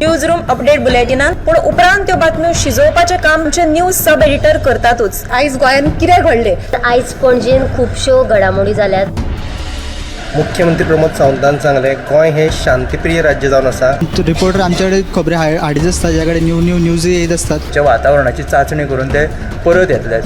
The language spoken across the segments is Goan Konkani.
न्यूज रूम अपडेट बुलेटिनान, पूण उपरांत त्यो बातम्यो शिजोवपाचें काम आमचे न्यूज सब एडिटर करतातूच. आयज गोंयांत कितें घडलें? आयज पणजेन खुबश्यो घडामोडी जाल्यात. मुख्यमंत्री प्रमोद सावंतान सांगलें, गोंय हें शांतीप्रिय राज्य जावन आसा. रिपोर्टर आमच्याकडे खबरी हाडीत आसता, ज्या कडेन न्यू न्यू न्यूज येत आसतात. वातावरणाची चांचणी करून ते परत येतले.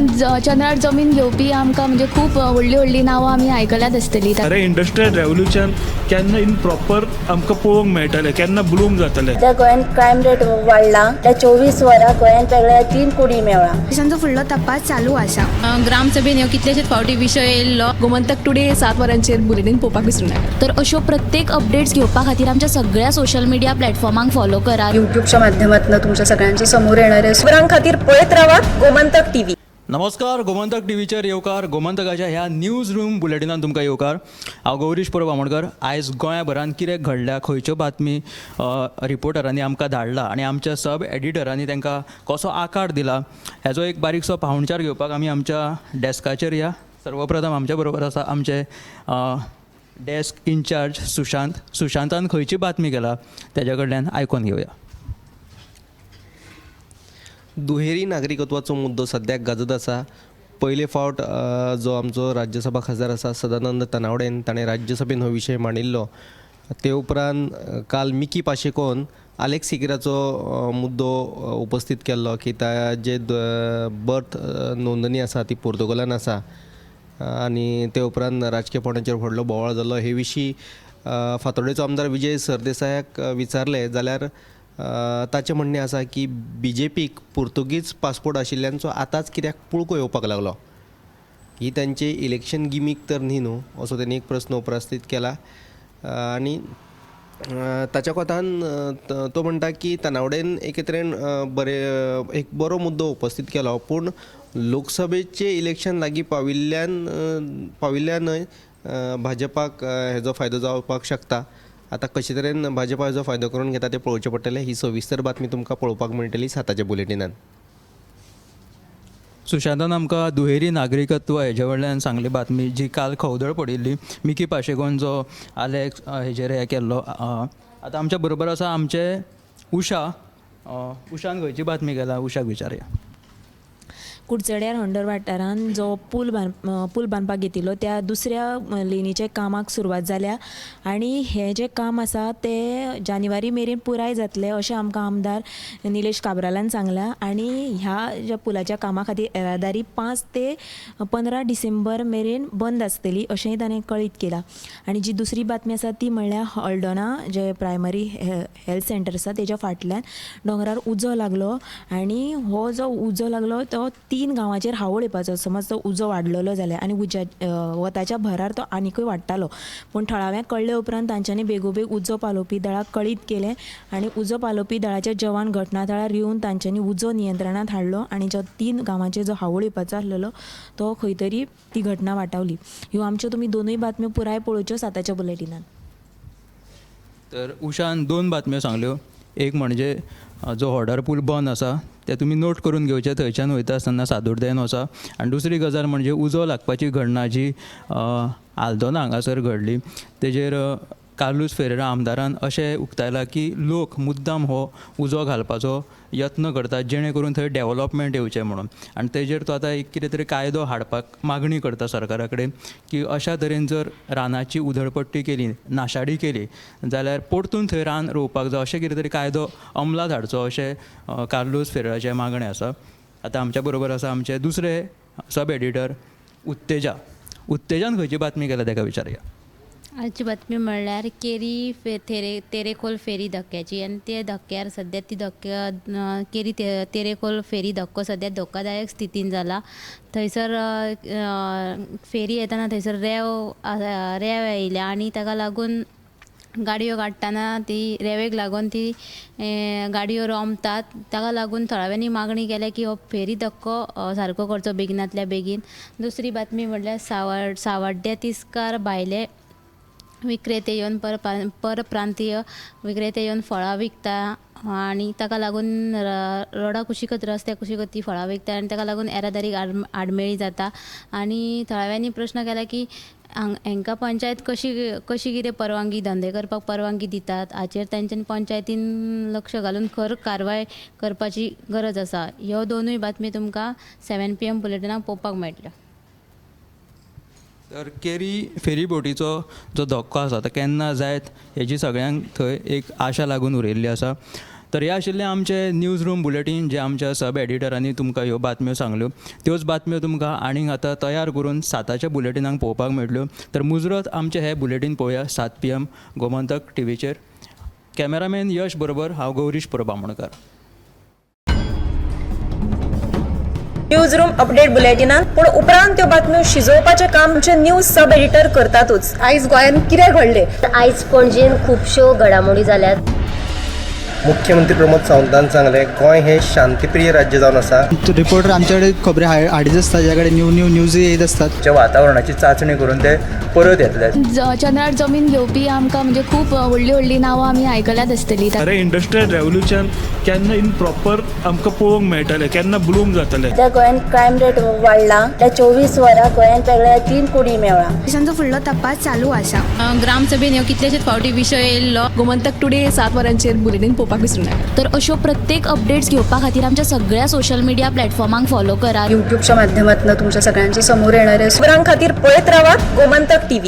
चंद्रार जमीन घेवपी आमकां म्हणजे खूब व्हडलीं व्हडलीं नांवां आमी आयकल्यात आसतलीं. खरें इंडस्ट्रियल रेवोल्युशन केन्ना इन प्रॉपर आमकां पळोवंक मेळटलें, केन्ना ब्लूम जातलें? सध्या गोंयांत क्रायम रेट वाडला. त्या 24 वरां गोंयांत वेगळ्या 3 कुडी मेवळा. तांचो फुडलो तपास चालू आसा. ग्रामसभेन ह्यो कितलेशेच फावटी विशय येयल्लो. गोमंतक टुडे 7 वरांचेर बुलेटीन पळोवपाक विसरूं नाका. तर अश्यो प्रत्येक अपडेट्स घेवपा खातीर आमच्या सगळ्या सोशल मिडिया प्लॅटफॉर्मांक फॉलो करात. युट्यूबच्या माध्यमातून तुमच्या सगळ्यांच्या समोर येणार आहे. खबरां खातीर पळयत रावात गोमंतक टीव्ही. नमस्कार, गोमंतक टीव्हीचेर येवकार. गोमंतकाच्या ह्या न्यूज रूम बुलेटिनान तुमकां येवकार. हांव गौरीश परब आमोणकर. आयज गोंयाभरान कितें घडल्या, खंयच्यो बातमी रिपोर्टरांनी आमकां धाडला आनी आमच्या सब एडिटरांनी तांकां कसो आकार दिला हेजो एक बारीकसो पाहुणचार घेवपाक आमी आमच्या डेस्काचेर या. सर्वप्रथम आमच्या बरोबर आसा आमचे डेस्क इन्चार्ज सुशांत. सुशांतान खंयची बातमी केला तेज्या कडल्यान आयकोन घेवया. दुहेरी नागरिकत्वाचो मुद्दो सद्याक गाजत आसा. पयले फावट जो आमचो राज्यसभा खासदार आसा सदानंद तनावडेन ताणें राज्यसभेन हो विशय मांडिल्लो. ते उपरांत काल मिकी पाशेकोन आलेक्स सिक्वेराचो मुद्दो उपस्थीत केल्लो की ताजे बर्थ नोंदणी आसा ती पोर्तुगालान आसा आनी ते उपरांत राजकीय पावंड्याचेर व्हडलो बोवाळ जालो. हे विशीं फातोर्डेचो आमदार विजय सरदेसायाक विचारलें जाल्यार ताचें म्हणणें आसा की बी जे पीक पुर्तुगीज पासपोर्ट आशिल्ल्यांचो आतांच कित्याक पुळको येवपाक लागलो, ही तांची इलेक्शन गिमीक तर न्ही न्हू, असो तेणी एक प्रस्न उपस्थीत केला. आनी ताच्या कोतान तो म्हणटा की तनावडेन एके तरेन बरें एक बरो मुद्दो उपस्थीत केलो, पूण लोकसभेचें इलेक्शन लागीं पाविल्ल्यानय भाजपाक हेजो फायदो जावपाक शकता. आतां कशे तरेन भाजपा हेजो फायदो करून घेता तें पळोवचें पडटलें. ही सविस्तर बातमी तुमकां पळोवपाक मेळटली 7 बुलेटिनान. सुशांतान आमकां दुहेरी नागरिकत्व हेजे वयल्यान सांगली बातमी जी काल खवदळ पडिल्ली मिकी पाशेकोन जो आलेक्स हेजेर हें केल्लो. आतां आमच्या बरोबर आसा आमचे उषा. उषान खंयची बातमी केला, उषाक विचारया. कुडचड्यार हंडर वाठारान जो पूल बांदपाक घेतिल्लो त्या दुसऱ्या लेनीच्या कामाक सुरवात जाल्या आनी हें जें काम आसा तें जानेवारी मेरेन पुराय जातलें अशें आमकां आमदार निलेश काब्रालान सांगलां. आनी ह्या ज्या पुलाच्या कामा खातीर येरादारी 5 ते 15 डिसेंबर मेरेन बंद आसतली अशेंय ताणें कळीत केलां. आनी जी दुसरी बातमी आसा ती म्हणल्यार हळदोणा जे प्रायमरी हेल्थ सेंटर आसा तेज्या फाटल्यान दोंगरार उजो लागलो आनी हो जो उजो लागलो तो 3 गांवाचेर हावळ येवपाचो, समज तो उजो वाडलेलो जाल्यार आनी उज्या वताच्या भरार तो आनिकूय वाडटालो. पूण थळाव्यांक कळ्ळे उपरांत तांच्यांनी बेगोबेग उजो पालोवपी दळाक कळीत केलें आनी उजो पालोवपी दळाचे जवान घटनाथळार येवन तांच्यांनी उजो नियंत्रणांत हाडलो आनी जो 3 गांवांचेर जो हावळ येवपाचो आसलेलो तो खंय तरी ती घटना वाटावली. ह्यो आमच्यो तुमी दोनूय बातम्यो पुराय पळोवच्यो 7 बुलेटिनान. तर उषान 2 बातम्यो सांगल्यो. एक म्हणजे जो हॉडर पूल बंद आसा ते तुमी नोट करून घेवचे थंयच्यान वयता आसतना सादुर्देन वचा. आनी दुसरी गजाल म्हणजे उजो लागपाची घडना जी आल्दोना हांगासर घडली तेजेर कार्लूस फेरेरा आमदारान अशें उक्तायलां की लोक मुद्दाम हो उजो घालपाचो यत्न करतात जेणे करून थंय डेवलॉपमेंट येवचें म्हणून. आनी तेजेर तो आतां एक कितें तरी कायदो हाडपाक मागणी करता सरकारा कडेन की अशा तरेन जर रानाची उधळपट्टी केली, नाशाडी केली जाल्यार परतून थंय रान रोवपाक जाय अशें कितें तरी कायदो अंमलात हाडचो अशें कार्लूस फेरेराचें मागणें आसा. आतां आमच्या बरोबर आसा आमचे दुसरे सब एडिटर उत्तेजा. उत्तेजान खंयची बातमी केल्या तेका विचारया. आजची बातमी म्हणल्यार केरी तेरेखोल फेरी धक्क्याची आनी ते धक्क्यार सद्या ती धक्क्या केरी तेरेखोल फेरी धक्को सद्या धोकादायक स्थितीन जाला. थंयसर फेरी येतना थंयसर रेंव आयल्या आनी ताका लागून गाडयो काडटना ती रेंवेक लागून ती गाडयो रोमतात. ताका लागून थळाव्यांनी मागणी केल्या की हो फेरी धक्को सारको करचो बेगिनांतल्या बेगीन. दुसरी बातमी म्हणल्यार सावड्ड्या तिस्कार भायले विक्रेते येवन परप्रांतीय विक्रेते येवन फळां विकता आनी ताका लागून रोडा कुशीकच रस्त्या कुशीकच ती फळां विकता आनी ताका लागून येरादारीक आडमेळी जाता. आनी थळाव्यांनी प्रश्न केला की हांकां पंचायत कशी कशी कितें परवानगी धंदे करपाक परवानगी दितात हाचेर तेंच्यानी पंचायतीन लक्ष घालून खर कारवाय करपाची गरज आसा. ह्यो दोनूय बातमी तुमकां 7 PM बुलेटिनाक पळोवपाक मेळटल्यो. तर केरी फेरीबोटीचो जो धक्को आसा तो केन्ना जायत हेजी सगळ्यांक थंय एक आशा लागून उरिल्ली आसा. तर हे आशिल्लें आमचें न्यूज रूम बुलेटीन, जें आमच्या सब एडिटरांनी तुमकां ह्यो बातम्यो सांगल्यो. त्योच बातम्यो तुमकां आनीक आतां तयार करून 7च्या बुलेटिनाक पळोवपाक मेळटल्यो. तर मुजरत आमचें हें बुलेटीन पळोवया 7 PM Gomantak टीव्हीचेर. कॅमेरामॅन यश बरोबर हांव Gaurish Parab Amonkar. News room update बुलेटिनान पूण उपरांत त्यो बातम्यो शिजोवपाचें काम आमचे न्यूज सब एडिटर करतातूच. आयज गोंयांत कितें घडलें, आयज पणजेन खुबश्यो घडामोडी जाल्यात. मुख्यमंत्री प्रमोद सावंतान सांगलें, गोंय हें शांतीप्रिय राज्य जावन आसा. रिपोर्टर आमच्याकडे खबरी हाडीत आसता, ज्या कडेन न्यू न्यू न्यूज येत आसतात. वातावरणाची चांचणी करून ते परत येतले. चंद्रार जमीन घेवपी आमकां म्हणजे खूब व्हडलीं व्हडलीं नांवां आमी आयकल्यात आसतलीं. खरें इंडस्ट्रियल रेवोल्युशन केन्ना इन प्रॉपर आमकां पळोवंक मेळटलें, केन्ना ब्लूम जातलें. सध्या गोंयांत क्रायम रेट वाडला. त्या 24 वरां गोंयांत वेगळ्या 3 कुडी मेळ्ळा. तांचो फुडलो तपास चालू आसा. ग्रामसभेन ह्यो कितलेशेच फावटी विशय येयल्लो. गोमंतक टुडे 7 वरांचेर बुलेटीन पळोवपाक विसरूं नाका. तर अश्यो प्रत्येक अपडेट्स घेवपा खातीर आमच्या सगळ्या सोशल मिडिया प्लॅटफॉर्मांक फॉलो करात. यूट्यूबच्या माध्यमातून तुमच्या सगळ्यांच्या समोर येणारे खबरां खातीर पळयत रावात गोमंतक टीव्ही.